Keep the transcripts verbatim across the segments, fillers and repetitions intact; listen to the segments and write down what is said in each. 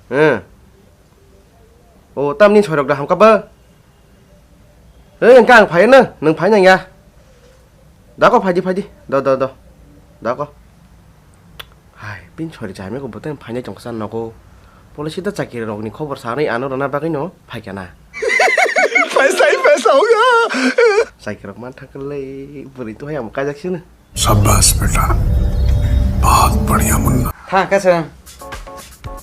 Hmm. O, tamni soirok da hamka ba? Hei, engka ang phai no, nwng phai nang ya. Da ko phai di, phai di. Do, do, do. Da ko. Hai, pin sori jami ko boteng phai nai tong kha nogo. Police da chakiri rok ni khobor sanai ano rona bagwi no phai kana. Paisa hi paisa hoga. Chakiri rok man thang le buri to hai am kajak sini. शाबाश बेटा, बहुत बढ़िया Munna. Tha, kasung.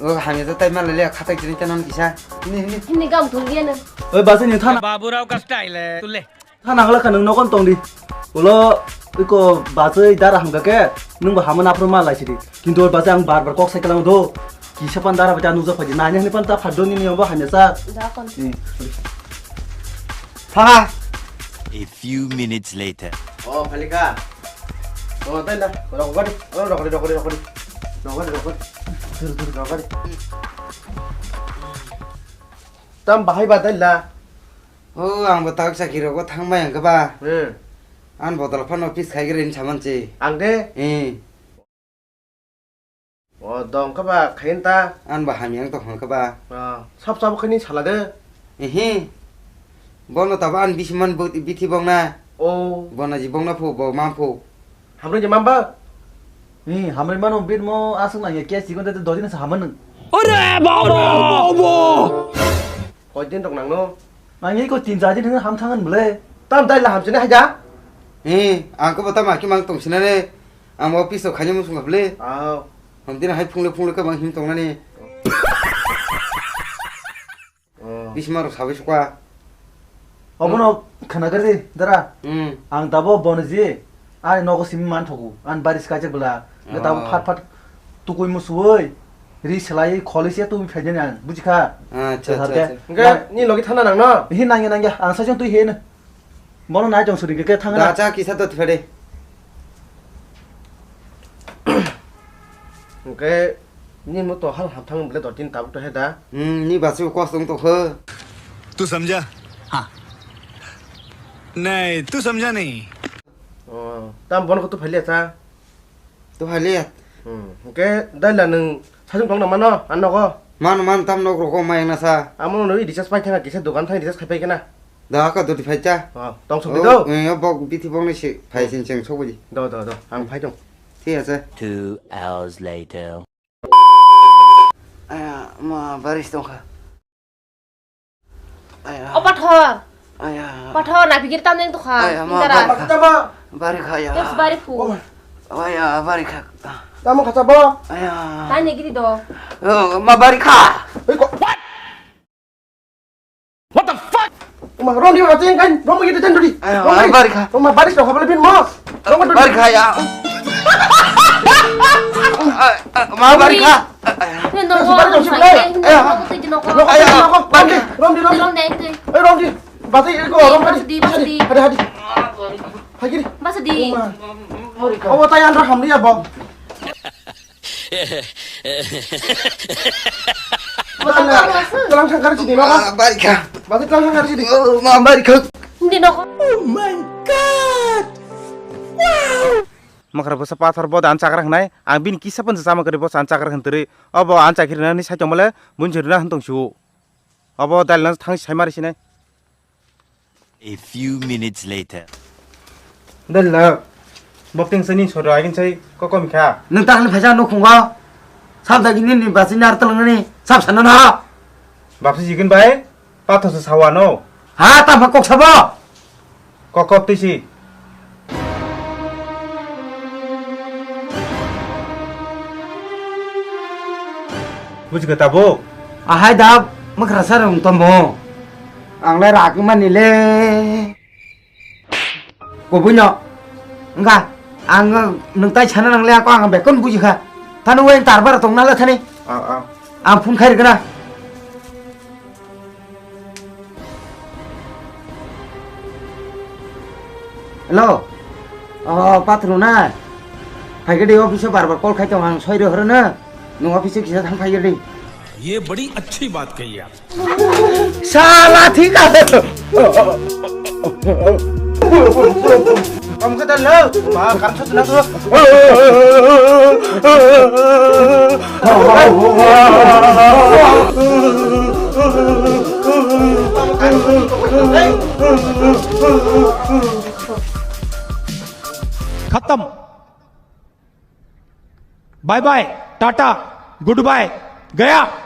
O, hamya ta tai mala le khatai jini ta non kisa. Ni, ni. Hini gam thung dia na. Oi, basi ni thana. Baburao ka style hai, tu le. Thana hala khanung nokon tong di. Ulo, iko basi dara hamka ke, nung ba hamana apro ma lai sidi. Kintu basi ang bar bar kok sai kalang do. Kisa pan dara bacha nujak phaji. Nanya ni pan ta phaddo ni ni obo hamya sa. Da kon. Ni. Tha. A few minutes later. O, Phalika. O, tai na. Rok gari. O, rok gari, rok gari, rok gari. Rok gari, rok gari. Rok gari. Tam bahai ba tai la. O, ang bo tak chakiri rogo thang mai ang ba. Hmm. An bodol phano office khai gari ni saman chi. Ang de? Eh. O, dong kha ba khain ta? An ba hamya wng tong kha ba. Ah, sab sab khaini sala de. Ehe. Bono tabo an bisi man bo-, bithi bong na. O. Bono ji bong na phu, bo man phu. Hamri je man ba? Ni, hamri mano bit mo asung nang ya, kya sikon te dodin sa haman nang. Ore baba! Koi din rok nang no? Nang ye ko tin char din ham thangan bole. Tam dai la ham sini haja? Eh, ang ko bata ma ki mang tong sina ne. Ang office o khaini musung kha bole. Ah. Ham din hai phungle phungle ka bang him tong nani. Oh. Bisma rok sabai sukha. Obono khana gari dara. Hmm. Ang tabo bono ji. Ani nogo simi man thogo. An baris kaijak bela. Nge tabo Oh. phat phat tukui musuoi. Ri selai kholi se tu phai jani ang. Bujikha. Acha, acha, acha. Nge ni logi thana nang no? Hi nangya nangya. Ang sajong tui he no. Bono nai tong suri ke thang Da na. Cha kisa to thare. Oke. Ni mo to hal ham thang bele do tin tabuk to he da. Hmm, ni basu kos tong to kho. तू समझा? हाँ। नहीं, तू समझा नहीं। Oh, tam bon ko to phali asa. To phali. Hmm, oke, dai la nung sajung tong na mano, an nogo. Mano man tam nok roko mai na sa. Amo no recharge pai thanga kisa dogan thang recharge khai pai kana. Da ka doti phai cha. Oh, tong sok di do. Eh, bok bithi bok ni si phai sin cheng sok di. Do, do, do. Ang phai tong. Thik ase. Two hours later. Aya, ma baris tong kha. Aya. O pathor. Aya. Pathor na pikir tam neng to kha. Aya, ma Tara. Bari kha. Bari kha ya. Terus bari phu. Aya, bari kha. Tamo kha sabo. Aya. Tanya gini do. Oh, ma bari kha. Hei, ko-, what? What the fuck? Ma, rom di ma ching kan, rom gitu chen dudi. Aya, rom ma di. Bari kha. Rom ma baris to kha bale bin mo. Rom dudi. Bari kha ya. Ah, ah, ma bari kha. Ni no Bari dong, sini, sini, eh. Ni no ko, ni no ko. Rom di, rom di, rom di. Rom di, rom di. Eh, rom di. Bati ko rom di. Bati, bati. Hadi, hadi. Hagi di. Bati di. Oma. Oh, tai andro ham dia, bom. Telang thangkar sini, no? Ah, bari kha. Bati telang thangkar sini. Oh, ma bari kha. Di no. Oh my God. Wow. Makra bosa pathor bo dan chakra hnai. Ang bini kisa pun sama kari bosa an chakra hntri. Obo an chakri nani sai tongmale, mun jiri na hntong su. Obo dal na thang sai mari sinai. A few minutes later. Dal na, bokting sani soro agin sai kokom kha. Nang tang phaisa no khunga. Sab dagi ni ni basi nar talang ni. Sab sana na. Bapsi jigin bai, pathor se sawa no. Ha, ta ma kok sabo. Kok kok twi si. Buji khe tabuk? Ahai da mwkhrasa rwng tomo. Ang lai rak mani le. Kubui no. Wngkha. Ang nwng tai sana nang le ako ang bekon buji kha. Thani weng tarbar tong na le thani. Ah, ah. Ang phone khai rwgwna. Hello. Oh, pathru na. Phaikhe de office o bar bar call khai tong ang soi rw horo na. Nwng office o kisa thang phaikhe de. ये बड़ी अच्छी बात कही आप। Sala thik ase. Kamu kata lo, ma kam sa tunang lo. Khatam. Bye bye, tata, goodbye, gaya.